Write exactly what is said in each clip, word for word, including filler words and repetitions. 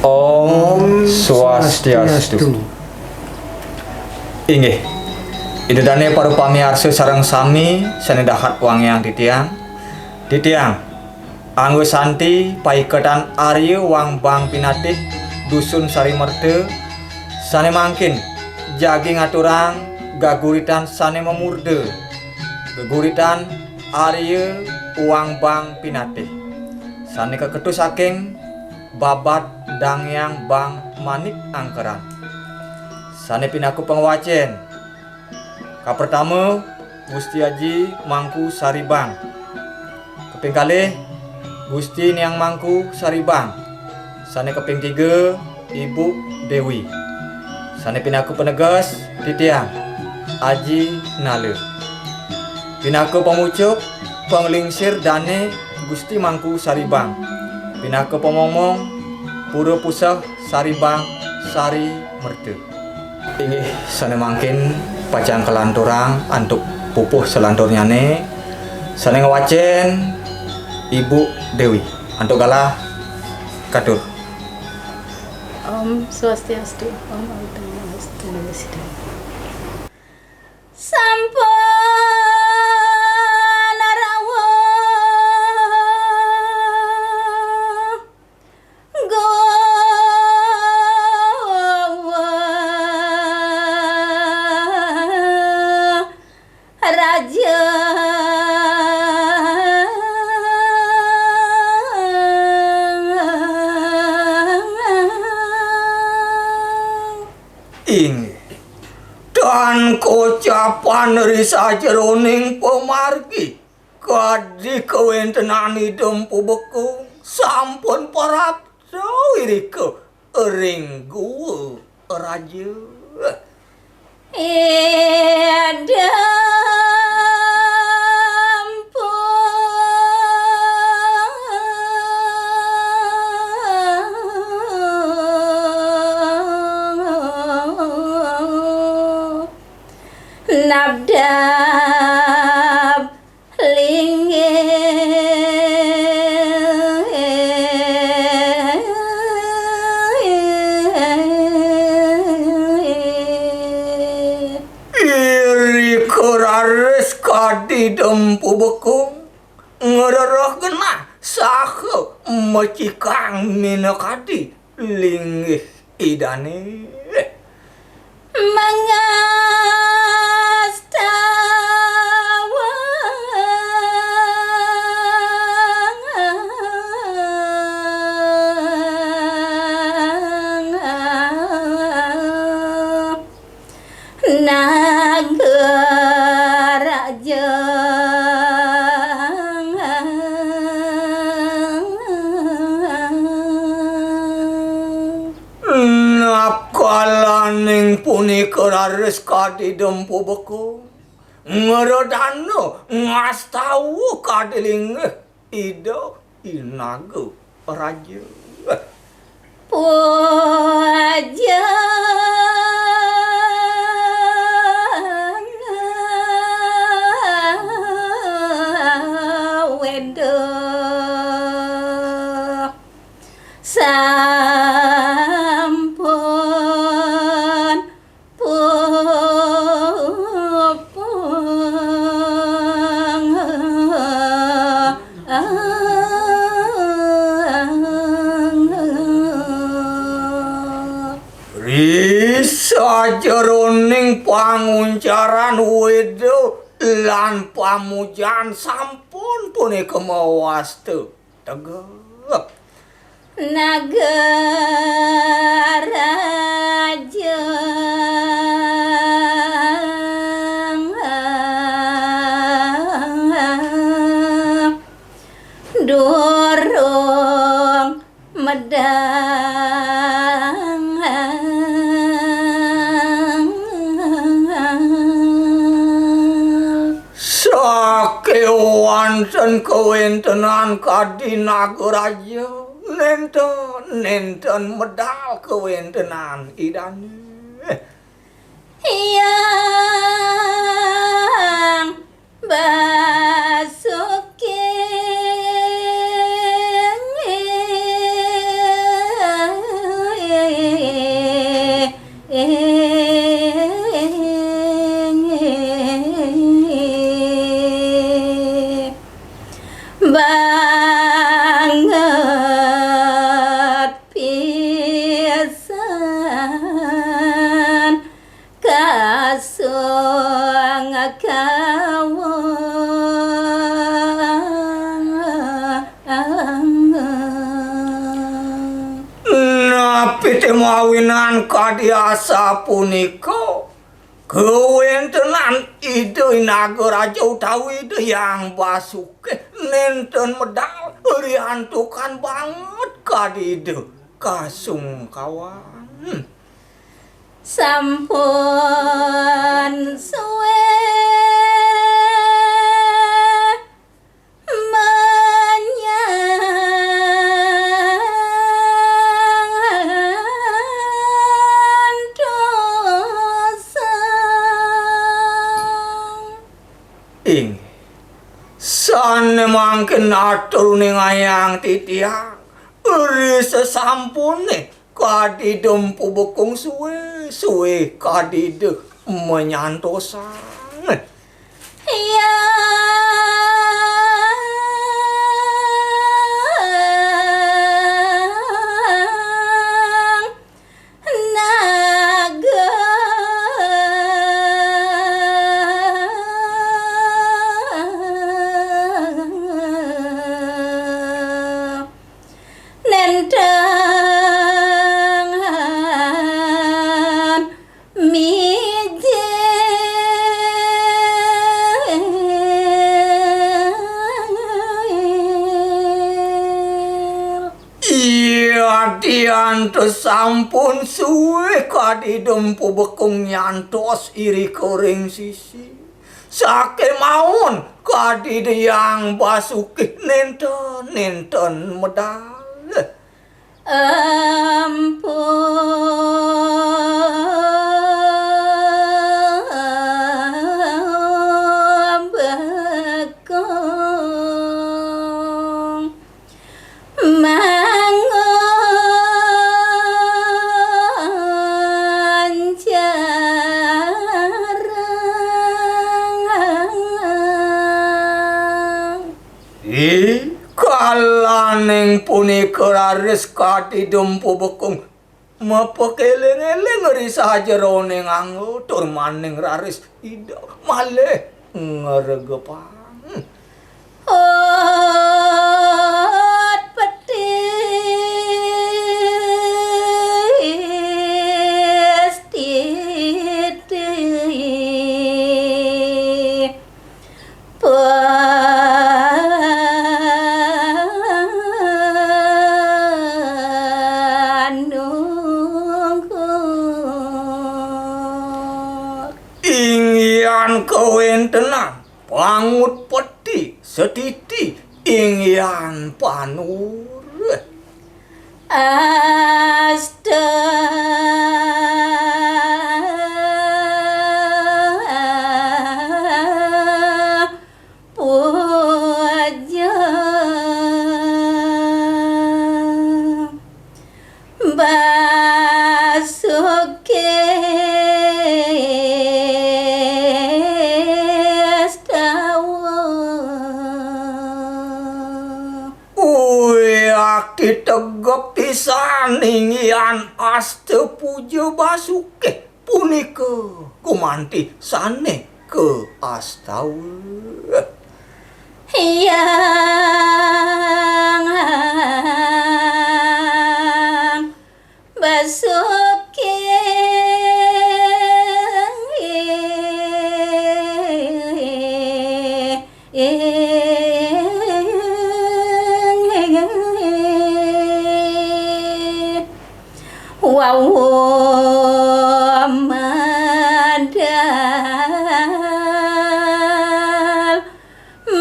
Om Swastiastu. Inggih. Ida dane para pamiarsa sareng sami sane dahat wangiang titiang. Titiang, Angga Santi, paiketan Arya Wangbang Pinatih, Dusun Sarimerta, sane mangkin jagi ngaturang gaguritan sane mamurda, geguritan Arya Wangbang Pinatih, sane kaketu saking babad Dangyang Bang Manik Angkeran, sane pinaka pangwacen. Kapertama, Gusti Aji Mangku Saribang. Kaping kalih, Gusti Niang Mangku Saribang. Sane kaping tiga, Ibu Dewi. Sane pinaka paneges, titiang, Aji Nala. Pinaka pamucuk, panglingsir dane Gusti Mangku Saribang. Pinaka pamongmong, Pura Puseh Saribang Sarimerta. Inggih, sane mangkin pacang kalanturang antuk pupuh salanturnyane, sane ngwacen Ibu Dewi. Antuk galah katur. Om Swastiastu, Om Awitung Namo Sidham. Sampun rawuh guwa raja. Inggih. Tan kocapan ri sajeroning pamargi, kadi kawentenan Ida Mpu Bekung sampun prapta irika ring guwa raja. Ida Mpu nabdab linggih. Irika raris kadi Ida Mpu Bekung, ngrereh genah saha macikang minakadi linggih Idane. Mangastawa. Nagaraja. Napkalaning punika raris kadi Dempu Bekung, ngredana ngastawa kadi linggih Ida I Naga Raja. Puja Weda sampun pupung. Ri sajeroning panguncaran Weda lan pamujan sampun punika mawasta. Tegep. Nagaraja durung medal. Sakewanten kawentenan kadi Nagaraja, nenten, nenten medal kawentenan Idane. Hyang Basuki. Napi té mawinan kadi asapunika? Kawéntenan Ida Nagaraja utawi Ida Hyang Basuki nénten medal, riantukan banget kadi Ida kasungkawan. Sampun suwé manyantosang. Inggih, sané mangkin atur ningayang titiang, ri sesampuné kadi Ida Mpu Bekung suwé-suwé kadi Ida manyantosang. Hyang Naga nénten mijil. Yadian sampun suwé kadi Ida Mpu Bekung nyantos irika ring sisi. Sakémaon kadi Ida Hyang Basuki nénten-nénten medal. Mpu Bekung mangoncarang. Ih, kalaning punika raris kadi Ida Mpu Bekung mapakéling-éling ri sajeroning angga tur maning raris Ida malih ngregepang. Ot petis titi. Panungkut. Inggihan kawéntenan pangut peti setiti inggihan panur. Asta puja Basuki Astawa. Uyak titegep pisan inggihan asta puja Basuki punika gumanti sané kaastawa. Hyang Basuki wau medal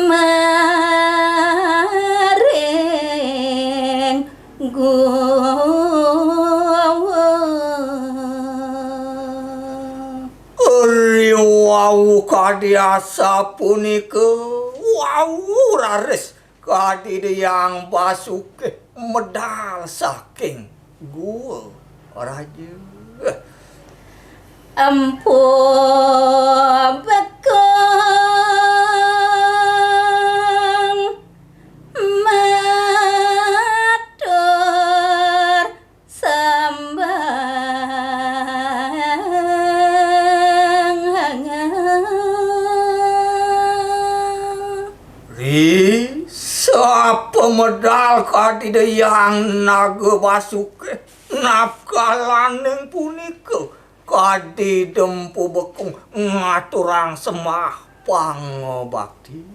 maring guwa. Riwau kadi asapunika, wau raris kadi Hyang Basuki medal saking guwa raja. Empu Bekung matur sembah. Ri, sapa medal kadi Hyang Naga Basuki? Napkalaning punika, kadi Dempu Bekung ngaturang sembah pangabakti.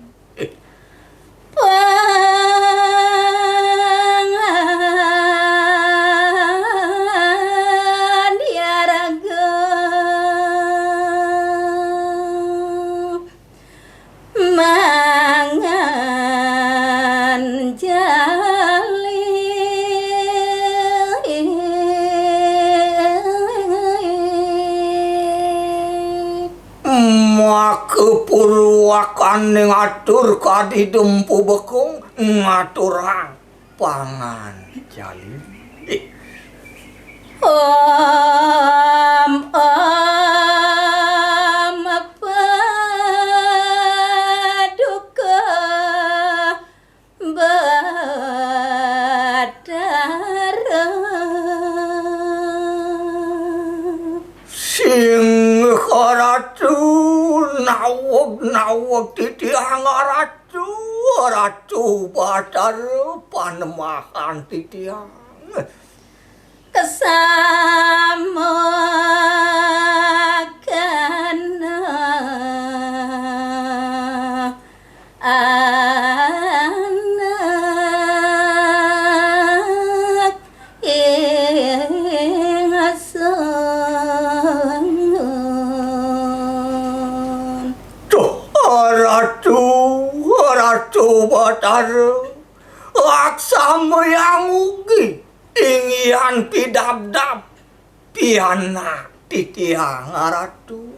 Maka purwakaning atur kadi Dempu Bekung ngaturang panganjali. Singgih Ratu, naweg-naweg titiang Ratu, Ratu Batara panemahan titiang. Duh, Ratu, Ratu Batara, aksamayang ugi inggihan pidabdab pianak titiang Ratu.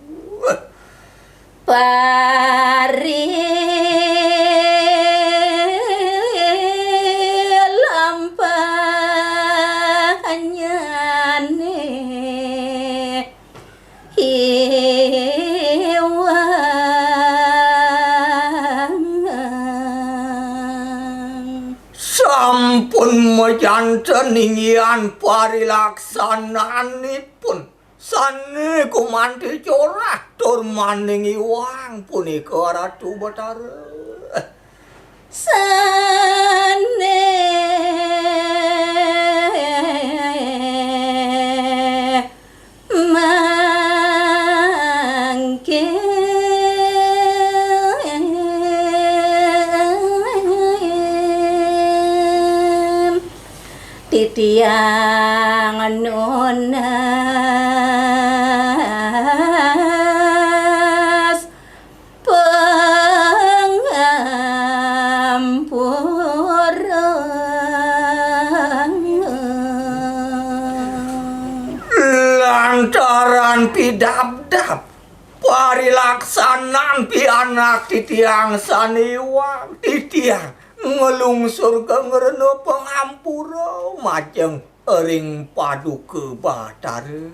Sampun majanten inggihan parilaksananipun sane gumanti corah tur maning iwang punika, Ratu Batara. Sane mangkin titiang nunas pangampura. Lantaran pidabdab parilaksanan pianak titiang sane iwang, titiang nglungsur gengrena pangampura majeng ring Paduka Batara.